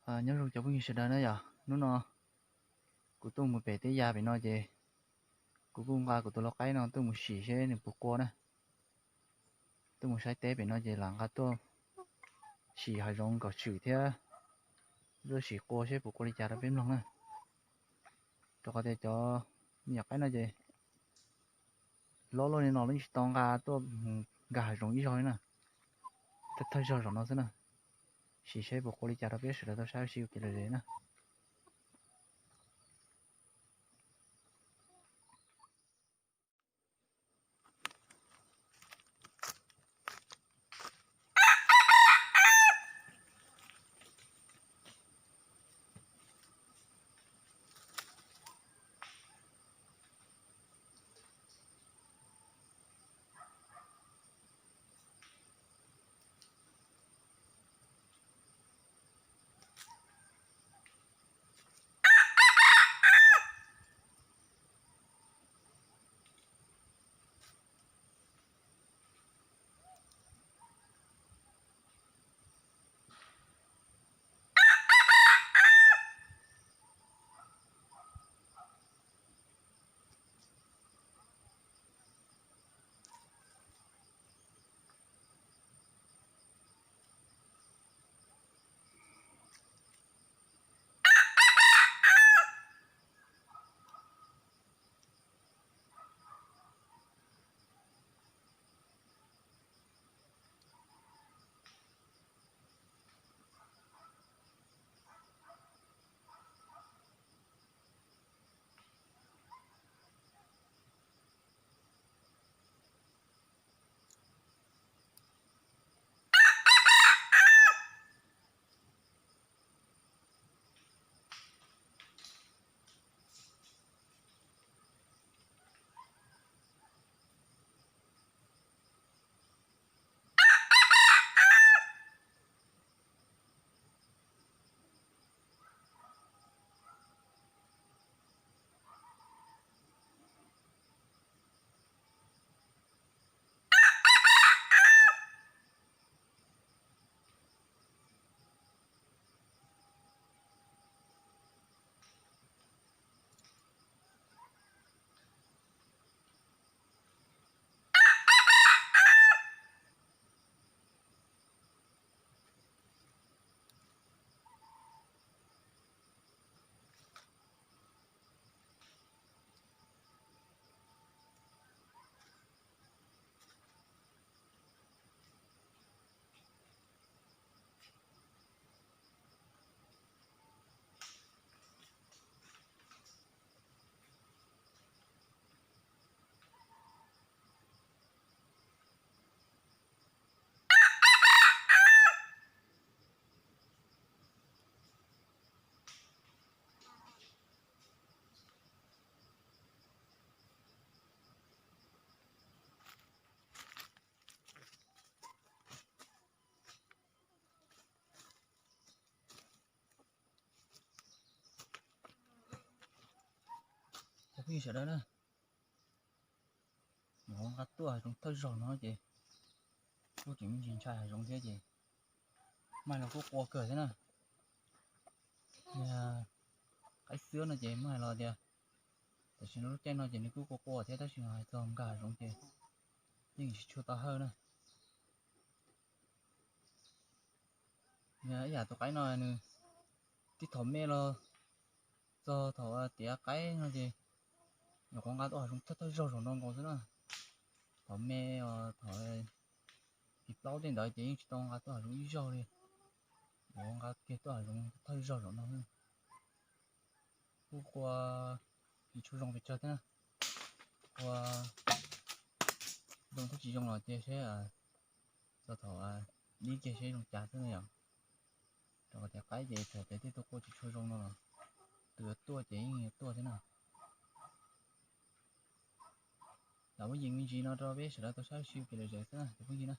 Nyob zoo cov phooj ywg sawv daws na yom, hnub no kuv tuaj mus pem teb yas pem no ces kuv kuj nqa kuv tus lau qaib no tuaj mus sim seb nws puas qua na. Tuaj mus saib teb pem no ces lam nqa tuaj sim hav zoov kom swm thiab tuaj sim qua seb puas qua li cas rau peb mloog na. Rau qhov tias cov me nyuam qaib no ces hlob luaj li no los yeej tsis tau nqa tuaj mus nkag hav zoov ib zaug li na. Thawj thawj zaug zaum no xwb na. Sim seb puas qua li cas rau peb sawv daws tau saib ua si ua kev lom zem na. Cov phooj ywg sawv daws na, mus nqa tuaj hav zoov thawj zaug no ces kuj tseem me ntsis ntshai hav zoov thiab ces mas los kuj qua kawg thiab na. Qaib xwb no ces mas los tias tam sim no lub caij no ces nws kuj qua qua thiab tab sis hais txog nkag hav zoov ces yeej tsis tshua tau hawj na. Ib yam tus qaib no nws tib thaum me los txog thaum tiav qaib no ces nyuam qhuav nqa tuaj hav zoov thawj thawj zaug zaum no nkaus xwb na. Thaum me os thaum kis plaub tej ntawd ces yeej tsis tau nqa tuaj hav zoov ib zaug li. Nyuam qhuav nqa kiag tuaj hav zoov thawj zaug zaum no xwb. Kuj qua tsis tshua zoo pes tsawg thiab na. Qua zoo thiab tsis zoo los cia seb txog thaum dib kiag seb zoo cas xwb na yom. Rau qhov tias qaib ces txawm tias tej tuaj qua tsis tshua zoo no los tus yuav tuaj ces yeej yuav tuaj thiab na. Lam muab yees me ntsis no rau peb sawv daws tau saib sib kev lom zem xwb na cov phooj ywg na.